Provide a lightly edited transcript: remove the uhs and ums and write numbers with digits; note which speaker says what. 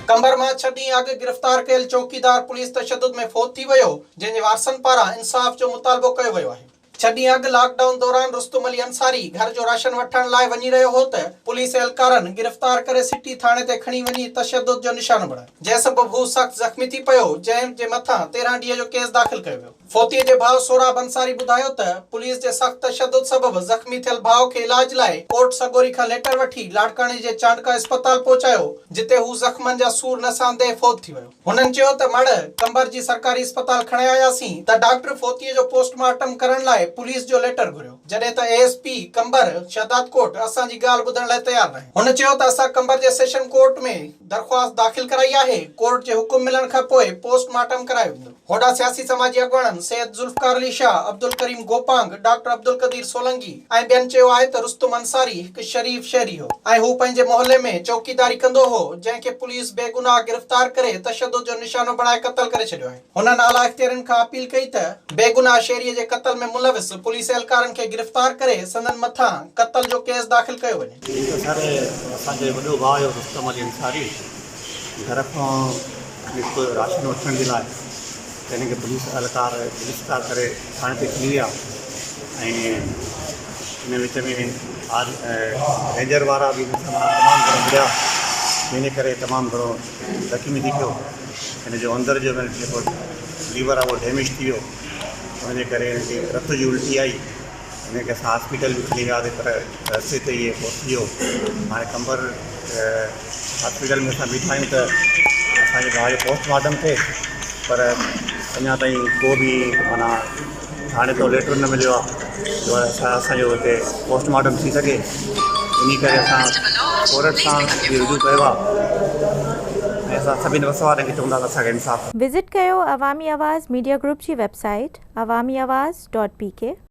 Speaker 1: قمبر مان ڇهه ڏينهن اڳ گرفتار ڪيل چوڪيدار پوليس تشدد ۾ فوت ٿي ويو، جنهن جي وارثن پاران انصاف جو مطالبو ڪيو ويو آهي. ڇهه ڏينهن اڳ لاڪ ڊائون دوران رستم علي انصاري گهر جو راشن وٺڻ لاء وڃي رهيو هو ته پوليس اهلڪارن گرفتار ڪري سٽي ٿاڻي تي کڻي وڃي تشدد جو نشانو بڻايو، جنهن سبب هو سخت زخمي ٿي پيو، جنهن جي مٿان 13 ڊي جو ڪيس داخل ڪيو ويو. فوتي جي ڀاء سهراب انصاري ٻڌايو ته پوليس جي سخت تشدد سبب زخمي ٿيل ڀاء کي علاج لاء ڪورٽ سڳوري کان ليٽر وٺي لاڙڪاڻي جي چانڊڪا اسپتال پهچايو جتي هو زخمن جا سور نه سهندي فوت ٿي ويو. هنن چيو ته مڙهه قمبر جي سرڪاري اسپتال کڻي آياسين ته ڊاڪٽر فوتي جو پوسٽ مارٽم ڪرڻ لاء پوليس جو ليٽر گهريو جڏهن ته اي ايس پي قمبر شهدادڪوٽ اسان جي ڳالهه ٻڌڻ لاء تيار ناهي. هن چيو ته اسان قمبر جي سيشن ڪورٽ ۾ درخواست داخل ڪرائي آهي ڪورٽ جي حڪم ملڻ کانپوء پوسٽ مارٽم ڪرايو ويندو. هوڏانهن سياسي سماجي اڳواڻن سيد ذوالفقار علي شاهه، عبدالڪريم گوپانگ، ڊاڪٽر عبدالقدير سولنگي ۽ ٻين چيو آهي ته رستم انصاري هڪ شريف شهري هو ۽ هو پنهنجي محلي ۾ چوڪيداري ڪندو هو جنهن کي پوليس بيگناهه گرفتار ڪري تشدد جو نشانو بڻائي قتل ڪري ڇڏيو آهي. هنن اعليٰ اختيارين کان اپيل ڪئي ته بيگناهه شهري جي قتل ۾ ملوث پوليس اهلڪارن کي گرفتار ڪري سندن مٿان قتل جو ڪيس داخل ڪيو وڃي.
Speaker 2: جي ته سر اسان جو وڏو ڀاء هيو رستم علي انصاري گهر کان نڪتو هيو راشن وٺڻ جي لاء ته هن کي پوليس اهلڪار گرفتار ڪري ٿاڻي تي کڻي ويا ۽ ان وچ ۾ رينجر وارا به هن سان تمام گهڻو مڙيا جنهن جي ڪري تمام گهڻو زخمي ٿي پيو هن جو اندر جو جيڪو ليور آهي اهو ڊيميج ٿي ويو ان جي ڪري هن کي رت جي الٽي آئي هن کي اسان هاسپيٽل به کڻي وياسي پر رستي تي ئي فوت ٿي ويو. هاڻي قمبر هاسپيٽل ۾ اسان بيٺا آهيون ته اسان جي ڀاء جو پوسٽ مارٽم ٿئي پر اڃا تائين ڪو به معنيٰ ٿاڻي تان ليٽر نه مليو آهي جو اسان جو هتي پوسٽ مارٽم ٿي سگهي انهي ڪري اسان ڪورٽ سان به رجوع ڪيو آهي ۽ اسان سڀني وس وارن کي چون ٿا ته اسان کي انصاف
Speaker 3: وزٽ ڪيو عوامي آواز ميڊيا گروپ جي web site Awami Awaz dot P K.